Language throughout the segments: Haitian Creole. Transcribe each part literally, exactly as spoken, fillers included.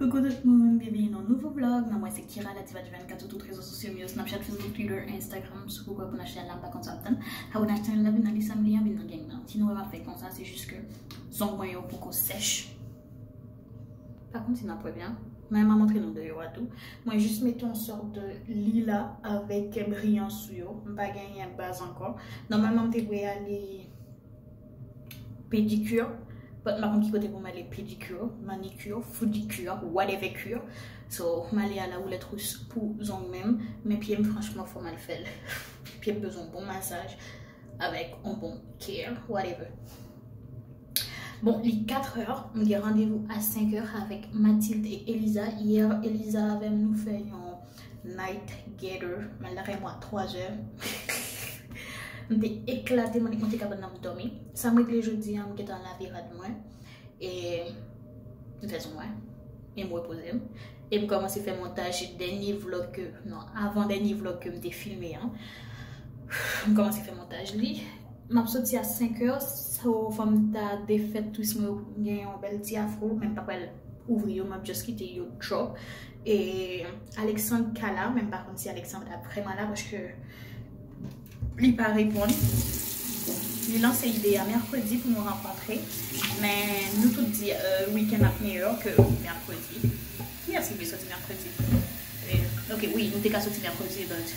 Coucou tout moun, byenveni nan nouvo vlog. Non, mwen se Kira, la diva du vennkat, sou tout rezo sosyo m yo, Snapchat, Facebook, Twitter, Instagram. Si w poko abòne a chanèl la, m pa konn sa w ap tann. Abòne a chanèl la, vin nan lis a m li an, vin nan gang nan. Sinon, w ap fè konsa, se jis ke zong mwen yo poko sèch. Pa konn si n ap wè byen. Mwen, m a montre nou deyò a tou. Mwen jis mete yon sòt de lila avèk briyan sou yo. M pa genyen baz ankò. Nòmalman, m te vle ale pedicure, but m pa konn ki kote pou m ale pedicure, manicure, foodicure, whatever cure. So, m ale a la roulette russe pou zong mwen, men pye m franchman fò m al fè l. Pye m bezwen yon bon masaj avèk yon bon care, whatever. Bon, li katrè, m gen randevou a senkè avèk Mathilde e Eliza. Yè, Eliza avè m, nou fè yon night together. M al lakay mwen a twazè. M te eklate, mwen, mwen te ka ban nan m dòmi. Sa m regle jodi a, m gentan lave rad mwen. E m fè zong mwen. E m repoze m. E m kòmanse fè montaj dènye vlog ke, non, avan dènye vlog ke m te filme an. M kòmanse fè montaj li. M ap soti a senkè, so fò m ta defèt twist mwen yo, gen yon bèl ti afro, men m pa pral ouvri yo, m ap just kite yo drop. E Alexandre ka la, men m pa konn si Alexandre ap vrèman la, paske li pa reponn. Li lanse ide a mèkredi pou nou rankontre, men nou tout di, euh, wikenn ap meyè ke mèkredi. Kiyès ki vle soti mèkredi? Eh, ok, wi, nou te ka soti mèkredi, but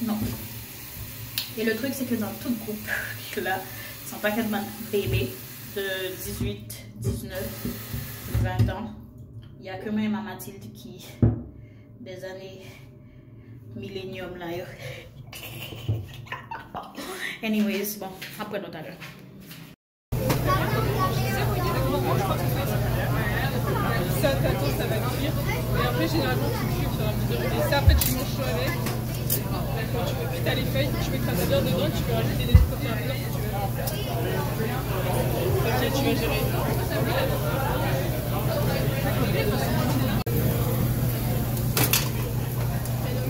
non. E le truc, c'est que dans tout group la, c'est un paquet de bébés de dix-huit, dix-neuf, vingt ans. Il y a que moi et ma Mathilde qui, des années millénium là, yo. Anyways, bon, après, tout à l'heure. Ça, t'attends, ça va cuire. Et après, généralement, tu cuis au fur et à mesure. Et ça, après, tu manges chaud avec. D'accord, tu peux cuire les feuilles, tu peux écraser bien dedans, tu peux rajouter des trucs au fur et à mesure si tu veux. Ok, tu vas gérer.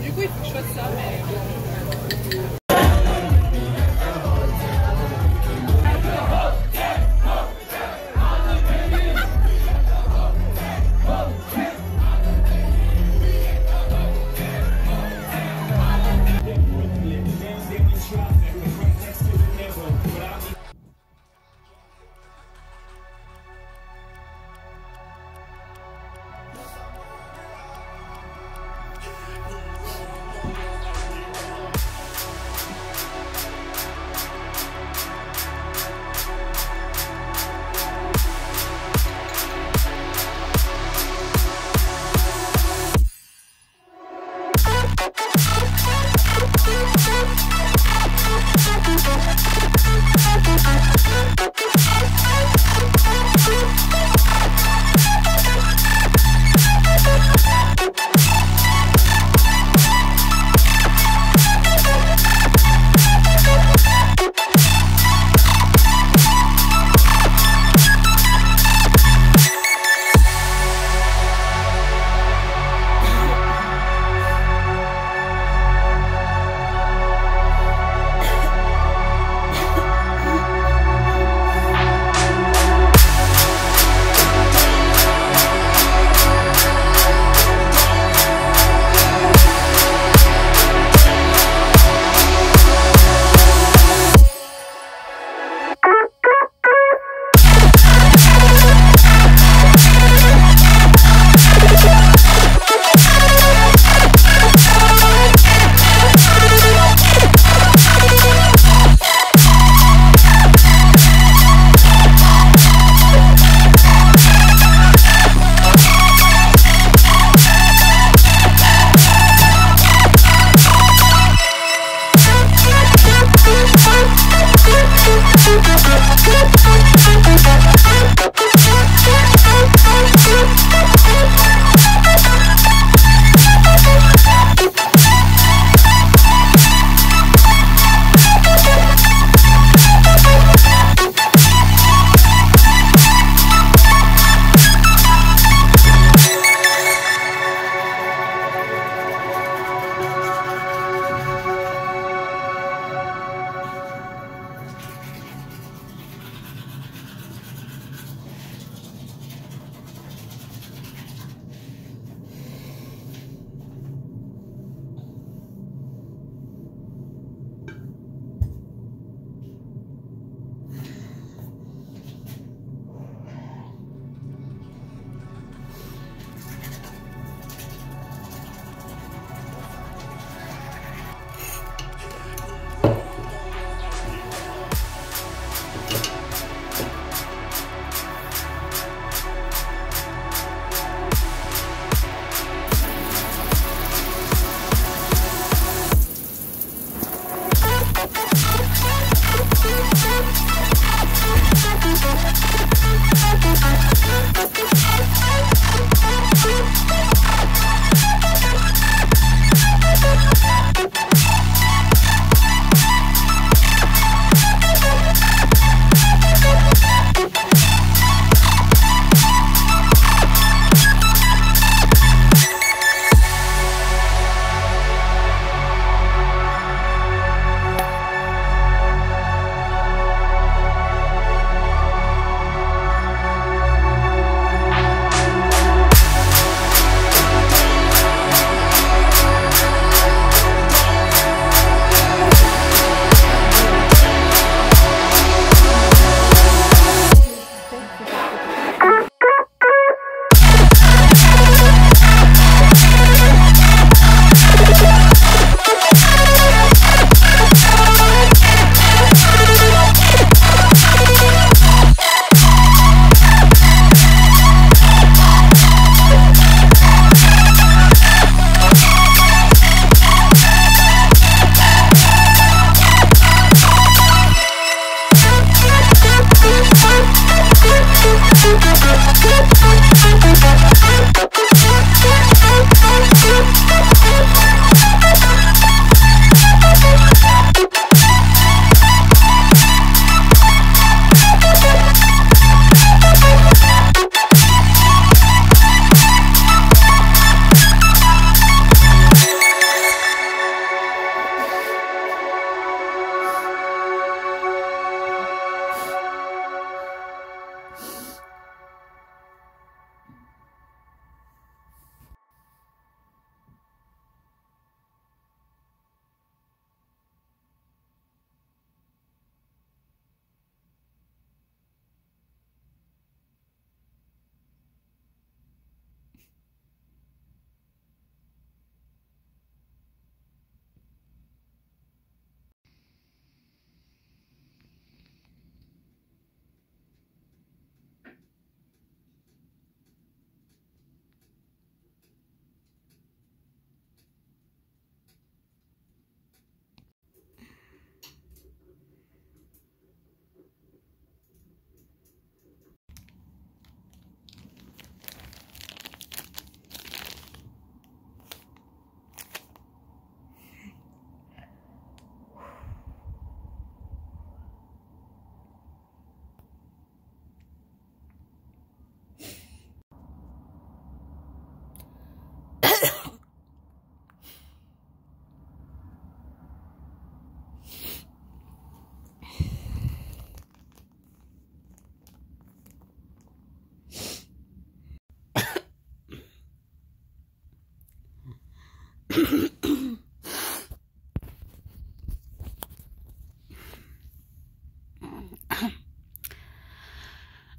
Du coup, il faut que je fasse ça, mais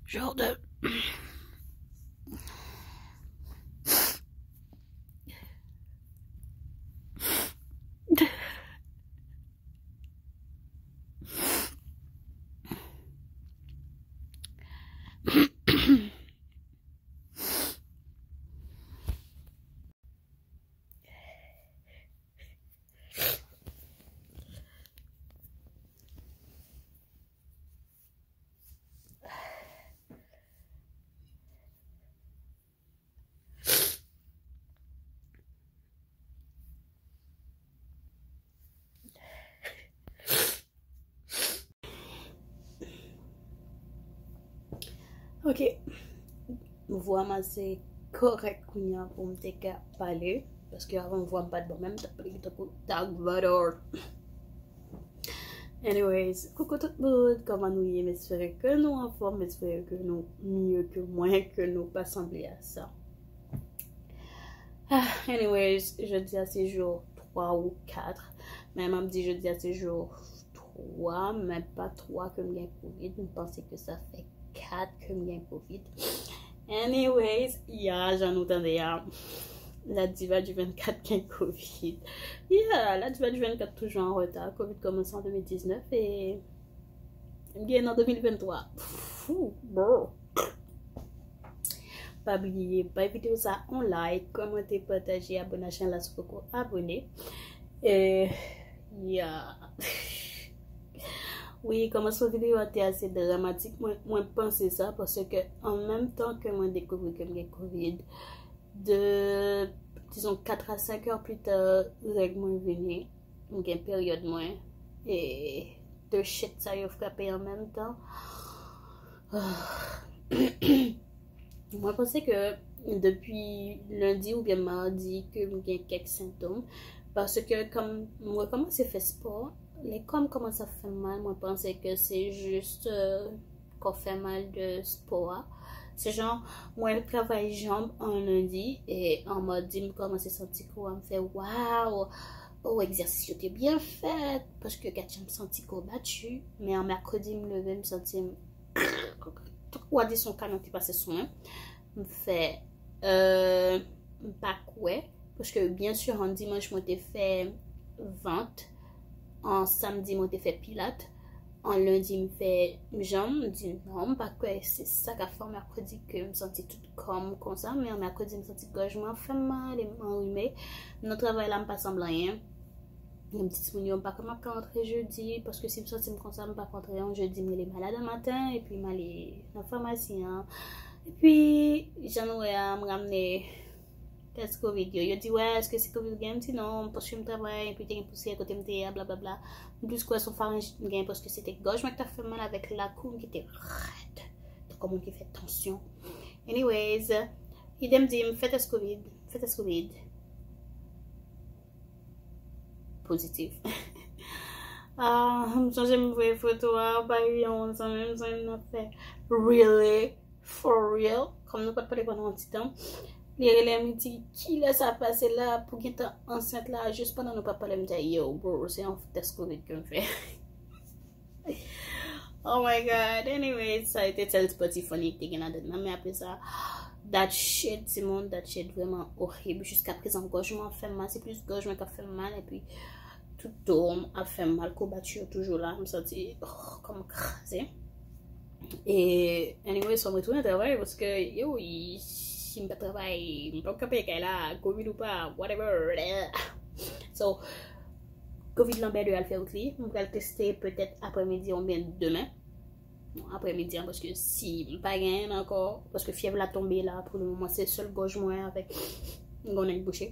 Genre de Ok. Vwa m ase kòrèk kounye a pou m te ka pale. Paske avan vwa m pa t bon, menm m t ap pale tankou Dark Vador. Anyways, koukou tout moun, kòman nou ye? M espere ke nou anfòm, m espere ke nou mye ke mwen, ke nou pa sanble a sa. Ah, anyways, jodi a se jou twa ou kat. Men m ap di jodi a se jou twa, men pa twa ke m gen kovid. M panse ke sa fè kat ke m gen kovid. Anyways, ya, jan nou tande a, la diva du vennkat gen kovid. Ya, la diva du vennkat toujou an reta. Kovid kòmanse an de mil diznèf e m gen nan de mil venntwa. Fou, bro. Pa bliye bay videyo sa yon like, kòmante, pataje, abòne a chanèl la si w poko abòne. E, ya. Wi, kòmansman videyo a te ase dramatik. Mwen, mwen panse sa, paske an menm tan ke mwen dekouvri ke m gen kovid, de, dizon, kat a senk è pli ta, règ mwen vini. M gen peryòd mwen. E de shit sa yo frape an menm tan. Mwen panse ke depi lendi oubyen madi ke m gen kèk sentòm. Paske kòm mwen kòmanse fè spò, lè kò m kòmanse ap fè m mal, mwen panse ke se jis, euh, kò fè mal de spò a. Se jan, mwen travay janm an lendi, e an madi, m kòmanse santi kò a, m fè, waw, oh, egzèsis yo te byen fèt, paske gad jan m santi kò bati. Men an mèkredi, m leve, m santi m, ou a di se yon kamyon ki pase sou mwen. M fè, euh, m pa kwè, paske byen si an dimanch mwen te fè vant, an samdi mwen te fè pilat, an lendi m fè janm, m di non, m pa kwè se sa k ap fè an mèkredi ke m santi tout kò m konsa, men an mèkredi m santi gòj mwen ap fè m mal e m anrime. Nan travay la m pa sanble anyen. Gen timoun yo, m pa kwè m ap ka antre jodi, paske si m santi m konsa, m pa ka antre yon jedi, m rele malad an maten, epi m ale nan famasi an. Epi, jan nou wè a, m ramne tès kovid yo. Yo di, wè, èske se kovid ou gen? M di non, paske m travay, epi te gen pousyè kote m te ye a, blablabla. M plis kwè se yon farenjit m gen, paske se te gòj mwen ki t ap fè m mal avèk lakou m ki te rèd. Tankou moun ki fè tansyon. Anyways, idem di m, fè tès kovid, fè tès kovid. Pozitif. Ah, m sonje m voye foto a bay yon zanmi m, zanmi m nan fè, really? For real? Kòm nou pa t pale pandan yon ti tan, li rele m, li di, kilè sa pase la pou gentan ansent la, jis pandan nou pa pale, m di, yo, bro, se yon tès kovid ke m fè. Oh my God. Anyway, sa rete sèl ti pati funny ki te gen ladan nan. Men apre sa, that shit, timoun, that shit vrèman orib. Jiska prezan, gòj mwen ap fè m mal. Se plis gòj mwen k ap fè m mal. Epi, tout do m ap fè m mal. Kobati yo toujou la. M santi, oh, kò m kraze. E, anyway, so m retounen travay paske, yo, si m pa travay, m p ap kanpe kay la, kovid ou pa, whatever. So, kovid lan bèdè al fè wout li. M pral teste petèt aprèmidi oubyen demen. Bon, aprèmidi an, paske si m pa genyen ankò, paske fyèv la tonbe la, pou le moman, se sèl gòj mwen avèk yon nèg bouche.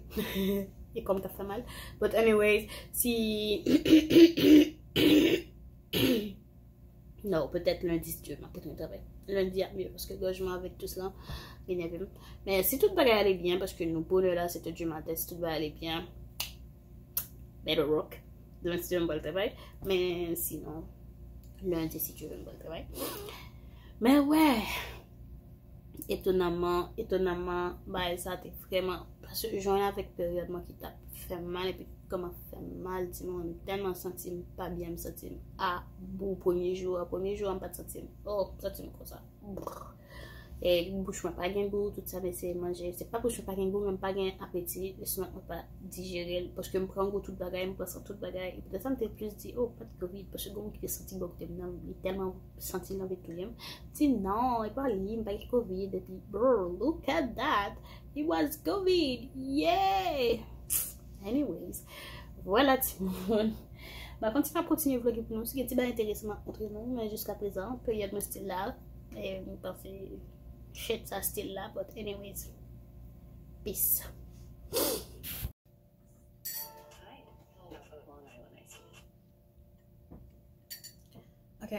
E kò m t ap fè mal. But anyways, si No, petèt lendi, si Dye vle, m ap retounen travay. Lendi ap mye, paske gòj mwen avèk tous lan, li nève m. Men si tout bagay ale byen, paske nou bonè la, sèt è di maten, si tout bagay ale byen, better rock. Demen, si Dye vle, m pral travay. Men sinon, lendi, si Dye vle, m pral travay. Men wè, Etonanman, etonanman, bagay sa te vrèman, paske jwenn avèk peryòd mwen ki t ap fè m mal, epi kò m ap fè m mal, timoun, m tèlman santi m pa byen, m santi m abou premye jou a, premye jou a, m pa t santi m, oh, m santi m konsa. E bouch mwen pa gen gou, tout sa m eseye manje, se pa bouch mwen pa gen gou, men m pa gen apeti, lestomak mwen pa dijere l, paske m pran gou tout bagay, m pran san tout bagay, e poutèt sa m te plis di, oh, pa t kovid, paske gen moun ki te santi bò kote m nan, li tèlman santi l anvi touye m. Di non, e pa li, m pa gen kovid, epi, bro, look at that, it was kovid, yeah! Anyways, vwala timoun. M pa konn si m ap kontinye vloge pou nou, si gen ti bagay enteresan m ap montre nou, men jiska prezan, peryòd mwen still la, e m panse shit sa still la, but anyways, peace. Ok.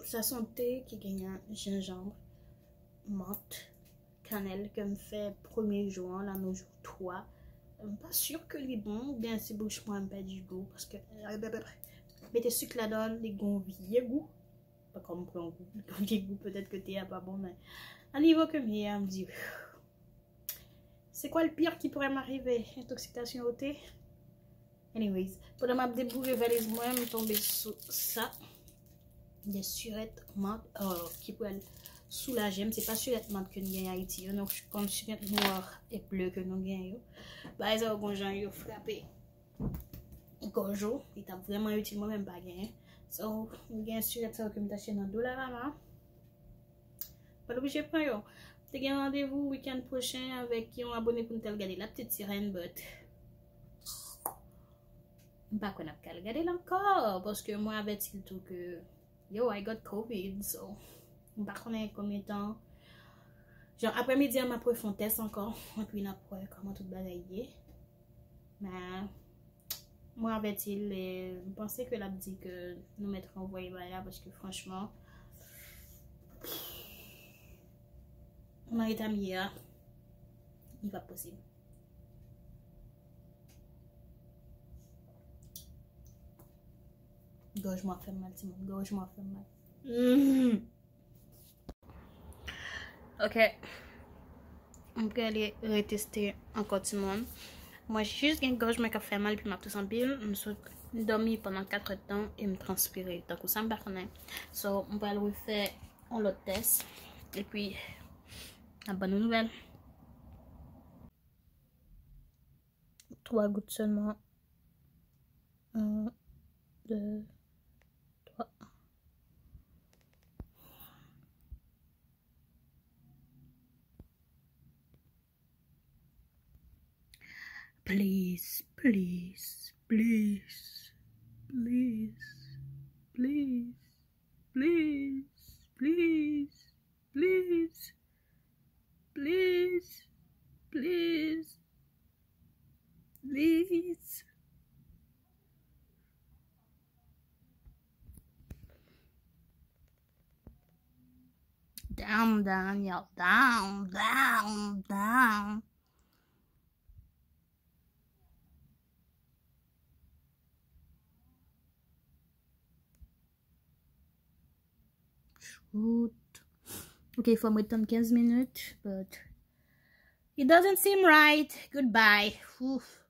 Sa se yon te ki genyen jenjanm, mant, kanèl ke m fè premye jou an, la nou jou twa. M pa si ke li bon, oubyen se bouch mwen m pèdi gou, paske mete sik ladan l, li gon vye gou. Pa kòm pran gou, li gon vye gou, petèt ke te a pa bon, men a nivo ke m ye a, m di, c'est quoi le pire qui pourrait m'arriver? Entoksikasyon ote? Anyways, pandan m ap deboure valiz mwen, m tonbe sou sa. De sirèt mant, euh, ki pral soulaje m. Se pa sirèt mant ke n gen Ayiti yo, non, konn sirèt nwa e ble ke nou gen yo. Bagay sa yo gon jan yo frape gòj ou, li t ap vrèman itil mwen, men m pa genyen. So, m gen sirèt sa yo ke m t achte nan Dollarama. Pa t oblije pran yo. M te gen randevou wikenn pwochen avèk yon abone pou n t al gade La Petite Sirène, but m pa kwè n ap ka al gade l ankò, paske mwen avèti l tou ke, yo, I got covid, so m pa konnen konbyen tan. Jan, aprèmidi a, m ap refè yon tès ankò, epi n ap wè kòman tout bagay ye. Men, mwen avèti l, e m panse ke l ap di ke nou mèt ranvwaye bagay la, paske franchman, nan eta m ye a, li p ap posib. Gòj mwen ap fè m mal, timoun. Gòj mwen ap fè m mal. Mm. Ok. M prale reteste ankò, timoun. Mwen jis gen gòj mwen k ap fè mal, epi m ap tous anpil. M sot dòmi pandan kat èdtan e m transpire tankou sa m pa konnen. So, m pral refè yon lòt tès. Epi, n ap ban nou nouvèl. Twa gout sèlman. Un, deux, trois. Please, please, please, please, please, please, please, please, please, please, please. Down, down, y'all. Down, down, down. Shoot. Ok, fò mwen tann kenz minit, but it doesn't seem right. Goodbye. Ouf.